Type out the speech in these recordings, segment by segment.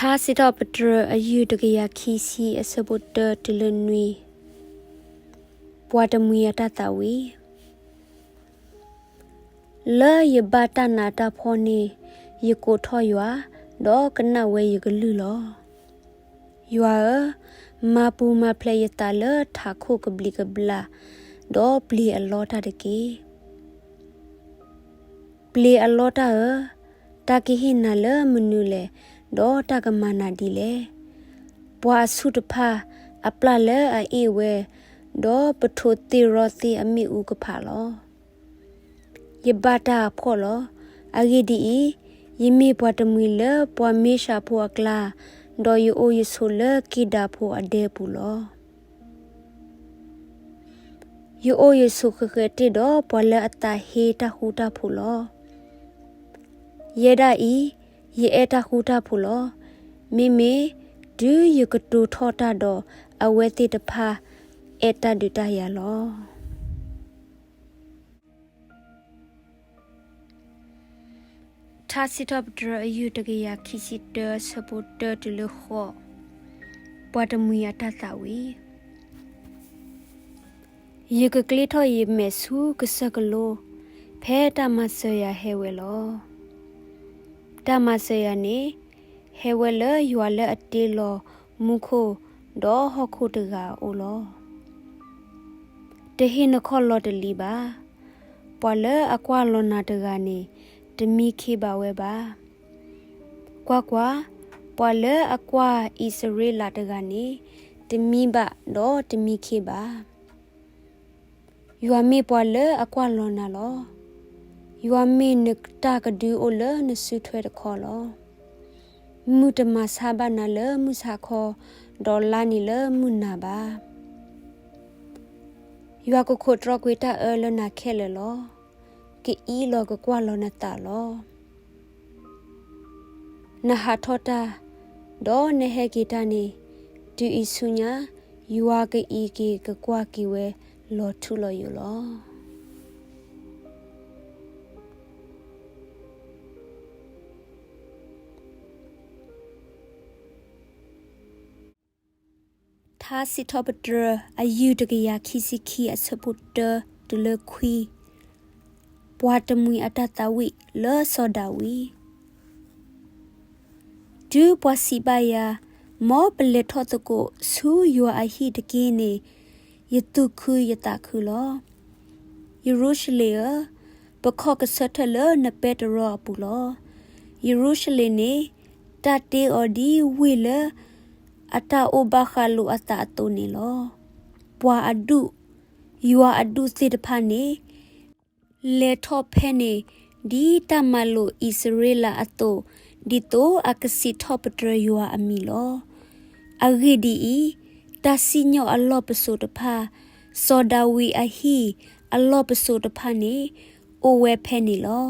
ထါစံးထီၣ်ပတြၢၤအယုၢ်တကယၤခံဆံအဆၢဖိတၢတုၤလၢနွံ, ပှၤတမှံၤအတၢ်သးဝံၣ်. လၢယဘၣ်တၢ်နးတၢ်ဖှီၣ်န့ၣ်, ယကိးထီၣ်ယွၤ, ဒီးကနၣ်ဝဲယကလုၢ်လီၤ. ယွၤဧၢ, မၤပူၤမၤဖျဲးယသးလၢထးခိၣ်ကဘျံးကဘျၣ်, ဒီးပျ့ၤအလီတၢ်တက့ၢ်. ပျ့ၤအလီတၢ်ဧၢ, တၢ်ကဟ့ၣ်နၤလၢမနုၤလဲၣ်, ဒီးတၢ်ကမၤနၤဒ်လဲၣ်. ပှၤအဆူၣ်တဖၣ်အပျၢ်လၢအအ့ၣ်ဝဲ, ဒီးပထိးသ့ၣ်ရီသ့ၣ်အမ့ၣ်အူကဖးလီၤ. ယဘၣ်တၢ်အဖှီၣ်လီၤ. အဂ့ၢ်ဒ်အံၤ, ယမ့ၢ်ပှၤတမှံၤလၢပှၤမ့ၢ်ၡးဖိအကျါ, ဒီးယအိၣ်ယဆိးလၢက့ၤဒၤဖိအဒဲပူၤလီၤ. ယအိၣ်ယဆိးဃဲၤဃဲၤတ့ၢ်ဒီးပှၤလၢအသးဟ့တၢ်ဃူတၢ်ဖိးလီၤ. ယဲဒၣ်အံၤ, ယအဲၣ်တၢ်ဃူတၢ်ဖိးလီၤ. မ့မ့ၢ်တုၤယကတိၤထီၣ်တၢ်ဒီး, အဝဲသ့ၣ်တဖၣ်အဲၣ်တၢ်ဒုးတၢ်ယၤလီၤ. ထါစံးထီၣ်ပတြၢၤအယုၢ်တကယၤခံဆံတၢအဆၢဖိတၢတုၤလၢဃိး, ပှၤတမှံၤအတၢ်သးဝံၣ်. ယကကျ့ထီၣ်ယမဲာ်ဆူကစၢၢ်ကလိ, ဖဲတၢ်မၤစၢၤယၤဟဲဝဲလီၤ. တၢ်မၤစၢၤယၤန့ၣ်, ဟဲဝဲလၢယွၤလၢအတ့လီၤမူခိၣ်, ဒီးဟီၣ်ခိၣ်တဂၤအအိၣ်လီၤ. တဟ့ၣ်နခီၣ်လီၤတလံၤဘၣ်. ပှၤလၢအကွၢ်လီၤနၤတဂၤန့ၣ်, တမံခ့ဘၣ်ဝဲဘၣ်. ကွၢ်ကွၢ်, ပှၤလၢအကွၢ်အံၣ်စရ့လးတဂၤန့ၣ်, တမံဘၣ်ဒီးတမံခ့ဘၣ်. ယွၤမ့ၢ်ပှၤလၢအကွၢ်လီၤနၤလီၤ. ယွၤမ့ၢ်နတၢ်ကဒုအိၣ်လၢနစုထွဲတခီလီၤ. မုၢ်တမၤဆါဘၣ်နၤလၢမုၢ်ဆါခီ, ဒီးလါန့ၣ်လၢမုၢ်နၤဘၣ်. ယွၤကခိးတြီကွံာ်တၢ်အၢလၢနၤခဲလၢာ်လီၤ. ကအံးလီၤကကွၢ်လီၤနသးလီၤ. နဟးထီၣ်တၢ်, ဒီးနဟဲက့ၤတၢ်န့ၣ်, တုၤအံၤဆူညါ, ယွၤကအံးက့ၤကကွၢ်က့ၤဝဲလီၤထူလီၤယိာ်လီၤ. ထါစံးထီၣ်ပတြၢၤအယုၢ်တကယၤခံဆံခံအဆၢဖိတၢတုၤလၢခွံ, ပှၤတမှံၤအတၢ်သးဝံၣ်လၢစီၤဒၤဝံး. တုၤပှၤစံးဘၣ်ယၤ, မ်ပလဲၤထီၣ်သကိးဆူယွၤအဟံၣ်တက့ၢ်န့ၣ်, ယသူၣ်ခုယသးခုလီၤ. ယရူၤၡလ့ၣ်ဧၢ, ပခီၣ်ကဆၢထၢၣ်လၢနပဲတြီအပူၤလီၤ. ယရူၤၡလ့ၣ်န့ၣ်, တၢ်တ့အီၤဒ်ဝ့ၢ်လၢအတၢ်အိၣ်ဘၣ်ဃးလိာ်အသးအသိးန့ၣ်လီၤ. ပှၤအဒူၣ်, ယွၤအဒူၣ်သ့ၣ်တဖၣ်န့ၣ်, လဲၤထီၣ်ဖဲန့ၣ်, ဒ်တၢ်မၤလိာ်အံၣ်စရ့လးအသိး, ဒ်သိးအကစံးထီၣ်ပတြၢၤယွၤအမံၤလီၤ. အဂ့ၢ်ဒ်အံၤ, တၢ်စံၣ်ညီၣ်အလီၢ်ပစိာ်တဖၣ်, စီၤဒၤဝံးအဟံၣ်အလီၢ်ပစိာ်တဖၣ်န့ၣ်, အိၣ်ဝဲဖဲန့ၣ်လီၤ.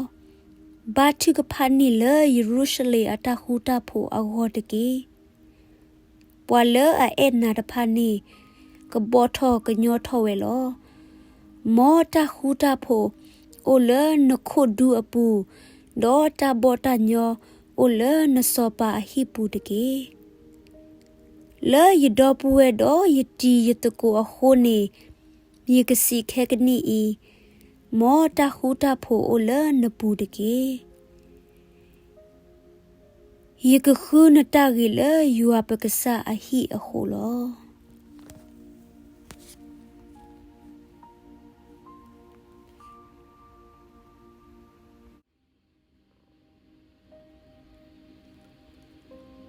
ဘါထုကဖၣ်န့ၢ်လၢယရူၤၡလ့ၣ်အတၢ်ဃူတၢ်ဖိးအဂီၢ်တက့ၢ်. ပှၤလၢအအဲၣ်နၤတဖၣ်န့ၣ်, ကဘီၣ်ထီၣ်ကညီထီၣ်ဝဲလီၤ. မ်တၢ်ဃူတၢ်ဖိးအိၣ်လၢနခိၣ်ဒူအပူၤ, ဒီးတၢ်ဘီၣ်တၢ်ညီအိၣ်လၢနစီၤပၤအဟံၣ်ပူၤတက့ၢ်. လၢယဒီပုၢ်ဝဲၢ်ဒီးယတံၤယသကိးအဃိန့ၣ်, ယကစံးခဲကနံၣ်အံၤ, မ်တၢ်ဃူတၢ်ဖိးအိၣ်လၢနပူၤတက့ၢ်. ယကဃုနတၢ်ဂ့ၤလၢယွၤပကစၢ်အဟံၣ်အဃိလီၤ.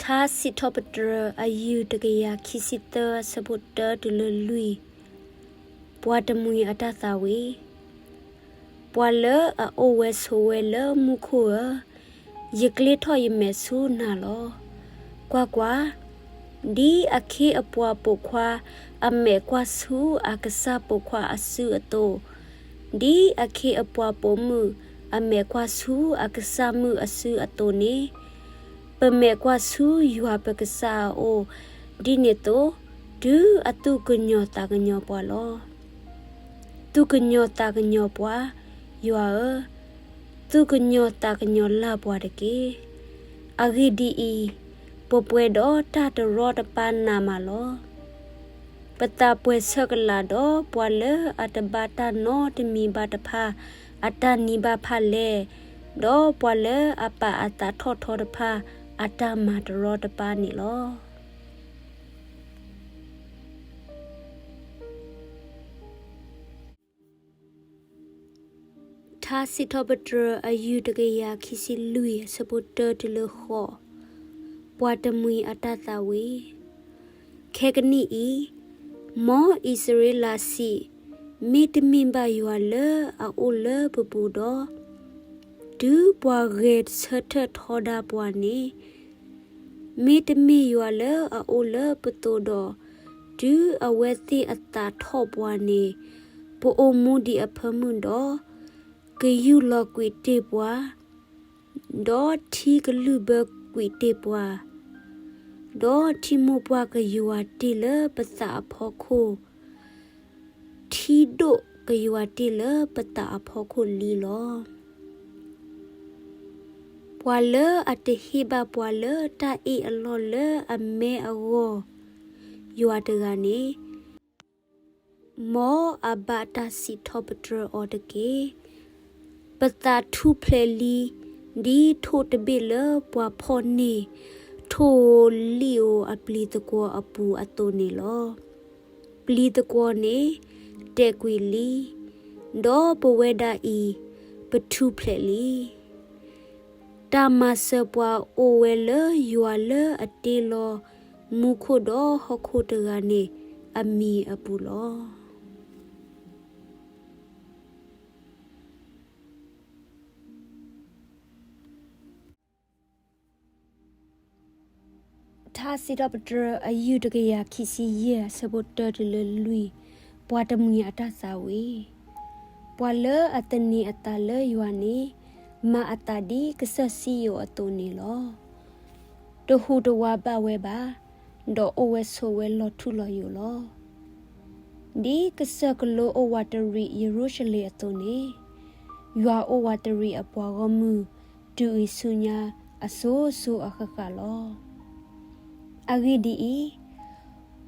ထါစံးထီၣ်ပတြၢၤအယုၢ်တကယၤခံဆံသၢအဆၢဖိတၢတုၤလၢလွံၢ်, ပှၤတမှံၤအတၢ်သးဝံၣ်. ပှၤလၢအအိၣ်ဝဲဆိးဝဲလၢမူခိၣ်ဧၢ, ယကျ့ထီၣ်ယမဲာ်ဆူနၤလီၤ. ကွၢ်ကွၢ်, ဒ်အခ့အပှၤပိာ်ခွါအမဲာ်ကွၢ်ဆူအကစၢ်ပိာ်ခွါအစုအသိး, ဒ်အခ့အပှၤပိာ်မုၣ်အမဲာ်ကွၢ်ဆူအကစၢ်မုၣ်အစုအသိးန့ၣ်, ပမဲာ်ကွၢ်ဆူယွၤပကစၢ်အအိၣ်, ဒ်န့ၣ်အသိး, တုၤအသူၣ်ကညီၤသးကညီၤပှၤလီၤ. သူၣ်ကညီၤသးကညီၤပှၤ, ယွၤဧၢ, သူၣ်ကညီၤသးကညီၤလၢ်ပှၤတက့ၢ်. အဂ့ၢ်ဒ်အံၤ, ပှဲၤဒီးတၢ်တရီတပါနးမးလီၤ. ပသးပှဲၤဆၢကလာ်ဒီးပှၤလၢအတဘၣ်တၢ်နီတမံၤဘၣ်တဖၣ် အတၢ်နံၤဘၣ်ဖၣ်လဲၣ်, ဒီးပှၤလၢအပာ်အသးထီၣ်ထီတဖၣ် အတၢ်မၤတရီတပါန့ၣ်လီၤ. ထါစံးထီၣ်ပတြၢၤ အယုၢ်တကယၤခံဆံလွံၢ် အဆၢဖိတၢတုၤလၢဃိး, ပှၤတမှံၤအတၢ်သးဝံၣ်. ခဲကနံၣ်အံၤ, မ်အံၣ်စရ့လးစံး, မ့တမ့ၢ်ဘၣ်ယွၤလၢအအိၣ်လၢပပူၤဒီး, တုၤပှၤဂဲၤဆၢထၢၣ်ထီဒါပှၤန့ၣ်, မ့တမ့ၢ်ယွၤလၢအအိၣ်လၢပသိးဒီး, တုၤအဝဲသ့ၣ်အသးထီၣ်ပှၤန့ၣ်, ပအိၣ်မူဒံးအဖၢမုၢ်ဒီး, ကယူၢ်လီၤကွံာ်တ့ၢ်ပှၤ, ဒီးထံကလုၢ်ဘၢကွံာ်တ့ၢ်ပှၤ, ဒီးထံမိၢ်ပှၢ်ကယွၤတ့ၢ်လၢပသးအဖီခိၣ်, ထံဒိၣ်ကယွၤတ့ၢ်လၢပသးအဖီခိၣ်လံလီၤ. ပှၤလၢအတဟ့ၣ်ဘၣ်ပှၤလၢတၢ်အ့ၣ်အလီၢ်လၢအမဲအဂီၢ် ယွၤတဂၤန့ၣ်, မ်အဘၣ်တၢ်စံးထီၣ်ပတြၢၤအီၤတက့ၢ်. ပသးထူၣ်ဖျဲးလံ, ဒ်ထိၣ်တဘ့ၣ်လၢပှၤဖီၣ်န့ၢ်ထိၣ်လံၣ်ဧိၤအပျံၤသကွီၤအပူၤအသိးန့ၣ်လီၤ. ပျံၤသကွီၤန့ၣ်တဲာ်ကွံာ်လံ, ဒီးပဝဲဒၣ်အံၤ ပထူၣ်ဖျဲးလံ. တၢ်မၤစၢၤပှၤအိၣ်ဝဲလၢယွၤလၢအတ့လီၤမူခိၣ်ဒီးဟီၣ်ခိၣ်တဂၤန့ၣ် အမံၤအပူၤလီၤ. ထါစံးထီၣ်ပတြၢၤ အယုၢ်တကယၤခံဆံယဲၢ် အဆၢဖိတၢတုၤလၢလွံၢ်, ပှၤတမှံၤအတၢ်သးဝံၣ်. ပှၤလၢအသန့ၤအသးလၢယွၤန့ၣ်, မၤအသးဒ်ကစၢၢ်စံယိၣ်အသိးန့ၣ်လီၤ. တဟူးတဝးဘၣ်ဝဲဘၣ်, ဒီးအိၣ်ဝဲဆိးဝဲလီၤထူလီၤယိာ်လီၤ. ဒ်ကစၢၢ်ကလိအိၣ်ဝးတရံးယရူၤၡလ့ၣ်အသိးန့ၣ်, ယွၤအိၣ်ဝးတရံးအပှၤဂီၢ်မုၢ် တုၤအံၤဆူညါအစိၤစိၤအဃၣ်ဃၣ်လီၤ. အဂ့ၢ်ဒ်အံၤ,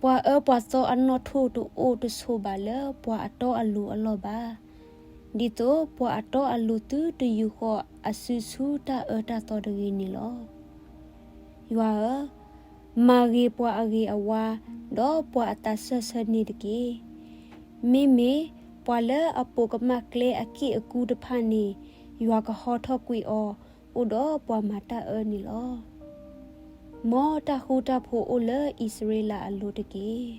ပှၤအၢပှၤသီအနီၣ်ထိၣ်တအိၣ်တဆိးဘၣ်လၢပှၤအတီအလိၤအလီၢ်ဘၣ်. ဒ်သိးပှၤအတီအလိၤသုတယူာ်ဃီၤအစုဆူတၢ်အၢတၢ်သီတဂ့ၤန့ၣ်လီၤ. ယွၤဧၢ, မၤဂ့ၤပှၤအဂ့ၤအဝါ, ဒီးပှၤအသးစၢၢ်ဆၢန့ၣ်တက့ၢ်. မ့မ့ၢ်ပှၤလၢအပိာ်ကမၣ်ကျဲအက့ၢ်အကူတဖၣ်န့ၣ်, ယွၤကဟီထီၣ်ကွံာ်အီၤ အိၣ်ဒီးပှၤမၤတၢ်အၢန့ၣ်လီၤ. မ်တၢ်ဃူတၢ်ဖိးအိၣ်လၢအံၣ်စရ့လးအလိၤတက့ၢ်.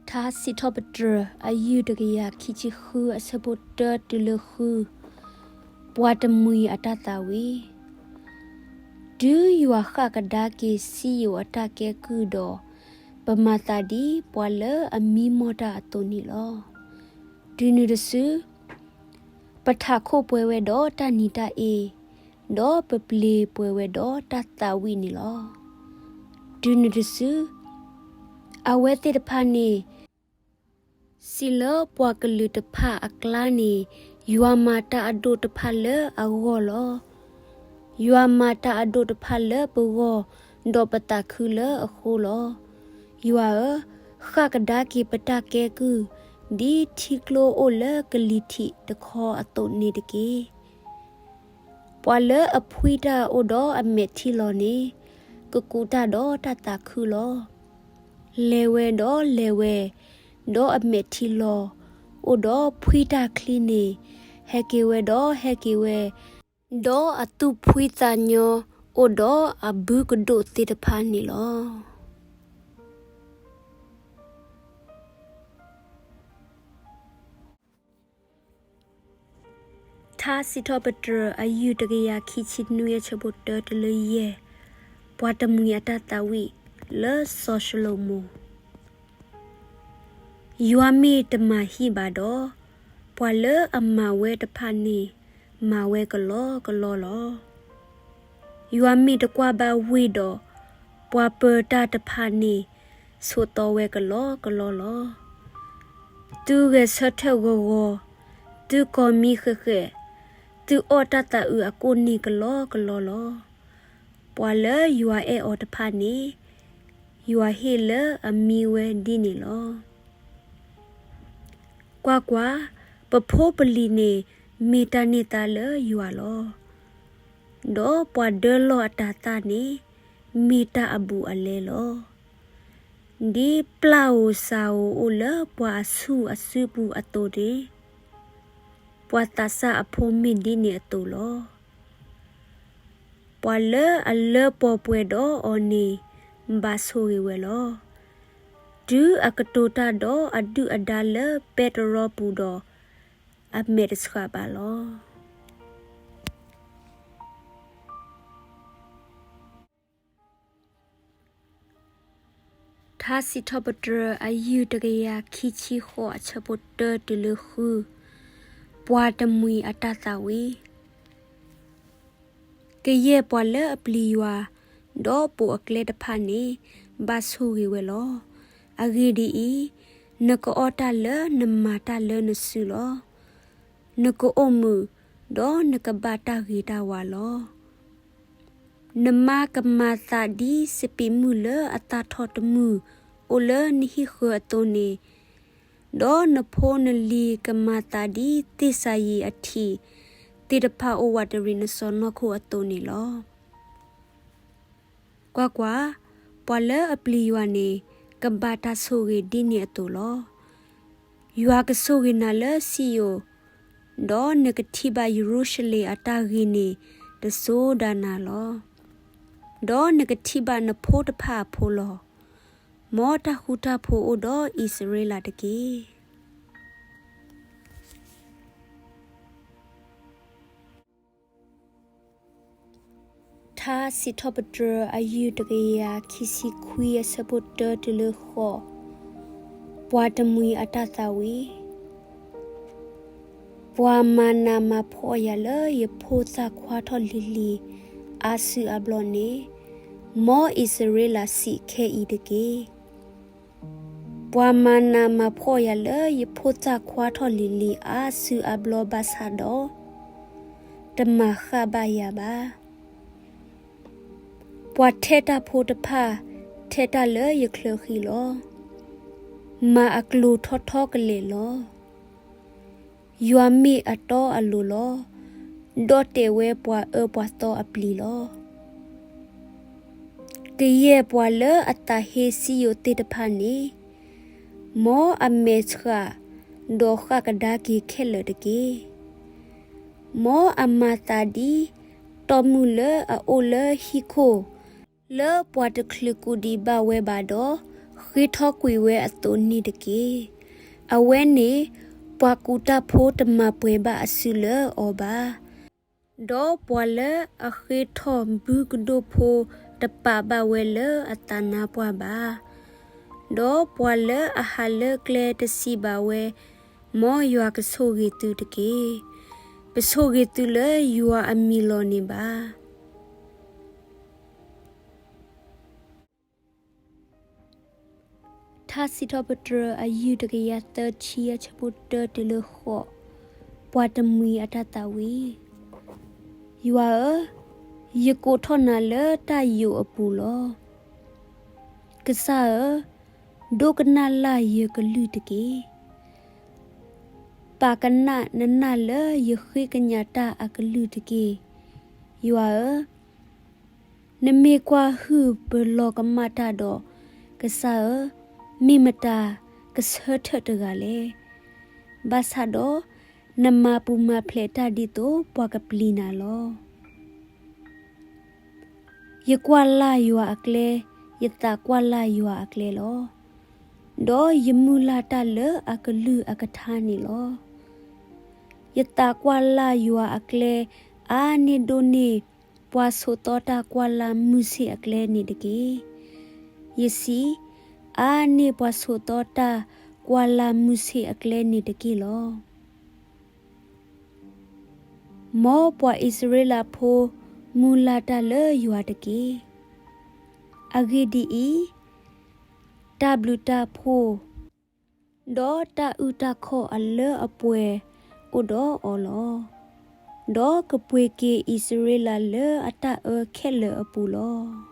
ထါစံးထီၣ်ပတြၢၤ အယုၢ်တကယၤခံဆံဃု အဆၢဖိတၢတုၤလၢဃု, ပှၤတမှံၤအတၢ်သးဝံၣ်. တုၤယွၤဃၣ်ကဒါက့ၤစံယိၣ်အတၢ်ကဲကုၢ်ဒီး, ပမၤသးဒ်ပှၤလၢအမံမီၢ်တၢ်အသိးန့ၣ်လီၤ. တုၤနုၤတစု, ပထးခိၣ်ပှဲၤဝဲဒီးတၢ်နံၤတၢ်အ့, ဒီးပပျ့ၤပှဲၤဝဲဒီးတၢ်သးဝံၣ်န့ၣ်လီၤ. တုၤနုၤတစု, အဝဲသ့ၣ်တဖၣ်န့ၣ် စံးလၢပှၤကလုာ်တဖၣ်အကျါန့ၣ်, ယွၤမၤတၢ်အဒိၣ်တဖၣ်လၢအဂီၢ်လီၤ. ယွၤမၤတၢ်အဒိၣ်တဖၣ်လၢပဂီၢ်, ဒီးပသးခုလၢအဃိလီၤ. ယွၤဧၢ, ဃၣ်ကဒါက့ၤပတၢ်ကဲကုၢ်, ဒ်ထံကျိအိၣ်လၢကလံၤထံးတခီအသိးန့ၣ်တက့ၢ်. ပှၤလၢအဖှံတၢ်အိၣ်ဒီးအမဲာ်ထံလီၤန့ၣ်, ကကူးတၢ်ဒီးတၢ်သးခုလီၤ. လဲၤဝဲဒီးလဲၤဝဲ, ဒီးအမဲာ်ထံလီၤ, အိၣ်ဒီးဖှံတၢ်ချံန့ၣ်, ဟဲက့ၤဝဲဒီးဟဲက့ၤဝဲ, ဒီးအသူၣ်ဖှံသးညီအိၣ်ဒီးအဘုကဒိၣ်သ့ၣ်တဖၣ်န့ၣ်လီၤ. ထါစံးထီၣ်ပတြၢၤ အယုၢ်တကယၤခံဆံနွံ အဆၢဖိတၢတုၤလၢယဲၢ်, ပှၤတမှံၤအတၢ်သးဝံၣ်လၢစီၤၡလိၤမိၣ်. ယွၤမ့ၢ်တမၤဟံၣ်ဘၣ်ဒီး, ပှၤလၢအမၤဝဲတဖၣ်န့ၣ် မၤဝဲကလီကလီလီၤ. ယွၤမ့ၢ်တကွၢ်ဘၣ်ဝ့ၢ်ဒီး, ပှၤပၢၤတၢ်တဖၣ်န့ၣ် ဆိးသီဝဲကလီကလီလီၤ. သုဂဲၤဆၢထၢၣ်ဂီၤဂီၤ, သု သုကိးမံၤဃဲးဃဲး, သုအီၣ်တၢ်သးအုးအကိၣ်န့ၣ်ကလီကလီလီၤ. ပှၤလၢယွၤအဲၣ်အီၤတဖၣ်န့ၣ်, ယွၤဟ့ၣ်လၢအမံဝဲဒ်န့ၣ်လီၤ. ကွၢ်ကွၢ်, ပဖိပလံၤန့ၣ်မ့ၢ်တၢ်န့ၢ်သါလၢယွၤလီၤ. ဒီးပှၤဒၢလီၢ်အတၤသၣ်န့ၣ် မ့ၢ်တၢ်အဘူးအလဲလီၤ. ဒ်ပျၢ်ဧိၤစၤဧိၤအိၣ်လၢပှၤအဆူၣ်အစုပူၤအသိးန့ၣ်, ပှၤသးစၢ်အဖိမ့ၢ်ဒ်န့ၣ်အသိးလီၤ. ပှၤလၢအလၢပှီၤပှဲၤဒီးအီၤန့ၣ် ဘၣ်ဆိၣ်ဂ့ၤဝဲလီၤ. တုၤအကတိၤတၢ်ဒီးအဒုၣ်အဒါလၢပဲတြီပူၤဒီး, အမဲာ်တဆှးဘၣ်လီၤ. ထါစံးထီၣ်ပတြၢၤ အယုၢ်တကယၤခံဆံဃိး အဆၢဖိတၢတုၤလၢဃု, ပှၤတမှံၤအတၢ်သးဝံၣ်. ကယဲၢ်ပှၤလၢအပျံၤယွၤ, ဒီးပိာ်အကျဲတဖၣ်န့ၣ် ဘၣ်ဆိၣ်ဂ့ၤဝဲလီၤ. အဂ့ၢ်ဒ်အံၤ, နကအီၣ်တၢ်လၢနမၤတၢ်လၢနစုလီၤ. နကအိၣ်မုာ်, ဒီးနကဘၣ်တၢ်ဂ့ၤတၢ်ဝါလီၤ. နမါကမၤသးဒ်စပံးမုၢ်လၢအသၣ်ထီၣ်တမုၢ်အိၣ်လၢနဟံၣ်ဃၢၤအသိးန့ၣ်, ဒီးနဖိနလံၤကမၤသးဒ်သ့ၣ်စၤယံးအထံးသ့ၣ်တဖၣ်အိၣ်ဝးတရံးနစီၢ်နီၤခိၣ်အသိးန့ၣ်လီၤ. ကွၢ်ကွၢ်, ပှၤလၢအပျံၤယွၤန့ၣ် ကဘၣ်တၢ်ဆိၣ်ဂ့ၤဒ်န့ၣ်အသိးလီၤ. ယွၤကဆိၣ်ဂ့ၤနၤလၢစံယိၣ်, ဒီးနကထံၣ်ဘၣ်ယရူၤၡလ့ၣ်အတၢ်ဂ့ၤန့ၣ်တစိၤဒၣ်နၤလီၤ. ဒီးနကထံၣ်ဘၣ်နဖိတဖၣ်အဖိလီၤ. မ်တၢ်ဃူတၢ်ဖိးအိၣ်ဒီးအံၣ်စရ့လးတက့ၢ်. ထါစံးထီၣ်ပတြၢၤ အယုၢ်တကယၤခံဆံခွံ အဆၢဖိတၢတုၤလၢဃိး, ပှၤတမှံၤအတၢ်သးဝံၣ်. ပှၤမၤနးမၤဖှီၣ်ယၤလၢယဖိသၣ်ခွါထီၣ်လံၤလံၤအါစုအါဘျီန့ၣ်, မ်အံၣ်စရ့လးစံးခဲအံၤတက့ၢ်. ပှၤမၤနးမၤဖှီၣ်ယၤလၢယဖိသၣ်ခွါထီၣ်လံၤလံၤအါစုအါဘျီဘၣ်ဆၣ်ဒီး, တမၤဃၣ်ဘၣ်ယၤဘၣ်. ပှၤထဲတၢ်ဖိတဖၣ် ထဲတၢ်လၢယချၢဃံလီၤ. မၤအကျိၤထီထီကလဲာ်လီၤ. ယွၤမ့ၢ်အတီအလိၤလီၤ. ဒီးတဲာ်ဝဲပှၤအၢပှၤသီအပျံၤလီၤ. ကယဲၢ်ပှၤလၢအသးဟ့စံယိၣ်သ့ၣ်တဖၣ်န့ၣ်, မ်အမဲာ်ဆှး, ဒီးဃၣ်ကဒါက့ၤခဲလၢာ်တက့ၢ်. မ်အမၤသးဒ်, တီၢ်မုၢ်လၢအအိၣ်လၢဟံၣ်ခိၣ်, လၢပှၤတချုးကူးဒံးဘၣ်ဝဲဘၣ်ဒီး, ဃ့ထီၣ်ကွံာ်ဝဲအသိးန့ၣ်တက့ၢ်. အဝဲန့ၣ်, ပှၤကူးတၢ်ဖိတမၤပှဲၤဘၣ်အစုလၢအီၤဘၣ်. ဒီးပှၤလၢအဃ့ထီၣ်ဘုကဒိၣ်ဖိတပာ်ဘၣ်ဝဲလၢအသးနါပှၢ်ဘၣ်. ဒီးပှၤလၢအဟးလၢကျဲတစံးဘၣ်ဝဲ, မ်ယွၤကဆိၣ်ဂ့ၤသုတက့ၢ်. ပဆိၣ်ဂ့ၤသုလၢယွၤအမံၤလီၤန့ၣ်ဘၣ်. ထါစံးထီၣ်ပတြၢၤ အယုၢ်တကယၤသၢဆံ အဆၢဖိတၢတုၤလၢဃိး, ပှၤတမှံၤအတၢ်သးဝံၣ်. ယွၤဧၢ, ယကိးထီၣ်နၤလၢတၢ်ယိာ်အပူၤလီၤ. ကစၢ်ဧၢ, ဒိကနၣ်လၢ်ယကလုၢ်တက့ၢ်. ပာ်ကနၣ်နနၢ်လၢယဃ့ကညးတၢ်အကလုၢ်တက့ၢ်. ယွၤဧၢ, နမ့ၢ်ကွၢ်ဟုၣ်ပလီၤကမၣ်တၢ်ဒီး, ကစၢ်ဧၢ, မ့ၢ်မတၤကဆၢထၢၣ်တဂၤလဲၣ်. ဘၣ်ဆၣ်ဒီး, နမၤပူၤမၤဖျဲးတၢ်ဒ်သိးပှၤကပျံၤနၤလီၤ. ယကွၢ်လၢ်ယွၤအကျဲ, ယသးကွၢ်လၢ်ယွၤအကျဲလီၤ. ဒီးယမုၢ်လၢ်တၢ်လၢအကလုၢ်အကထါန့ၣ်လီၤ. ယသးကွၢ်လၢ်ယွၤအကျဲ အါန့ၢ်ဒိၣ်န့ၢ်ပှၤဆိးသီတၢ်ကွၢ်လၢ်မုၢ်ဆ့ၣ်အကျဲန့ၣ်တက့ၢ်. ယစံး, အါန့ၢ်ပှၤဆိးသီတၢ်ကွၢ်လၢ်မုၢ်ဆ့ၣ်အကျဲန့ၣ်တက့ၢ်လီၤ. မ်ပှၤအံၣ်စရ့လးဖိမုၢ်လၢ်တၢ်လၢယွၤတက့ၢ်. အဂ့ၢ်ဒ်အံၤ, တၢ်ဘျုးတၢ်ဖှိၣ်, ဒီးတၢ်အုၣ်တၢ်ခီၣ်အလၢအပှဲၤ, အိၣ်ဒီးအီၤလီၤ. ဒီးကပှ့ၤက့ၤအံၣ်စရ့လးလၢအတၢ်အၢခဲလၢာ်အပူၤလီၤ.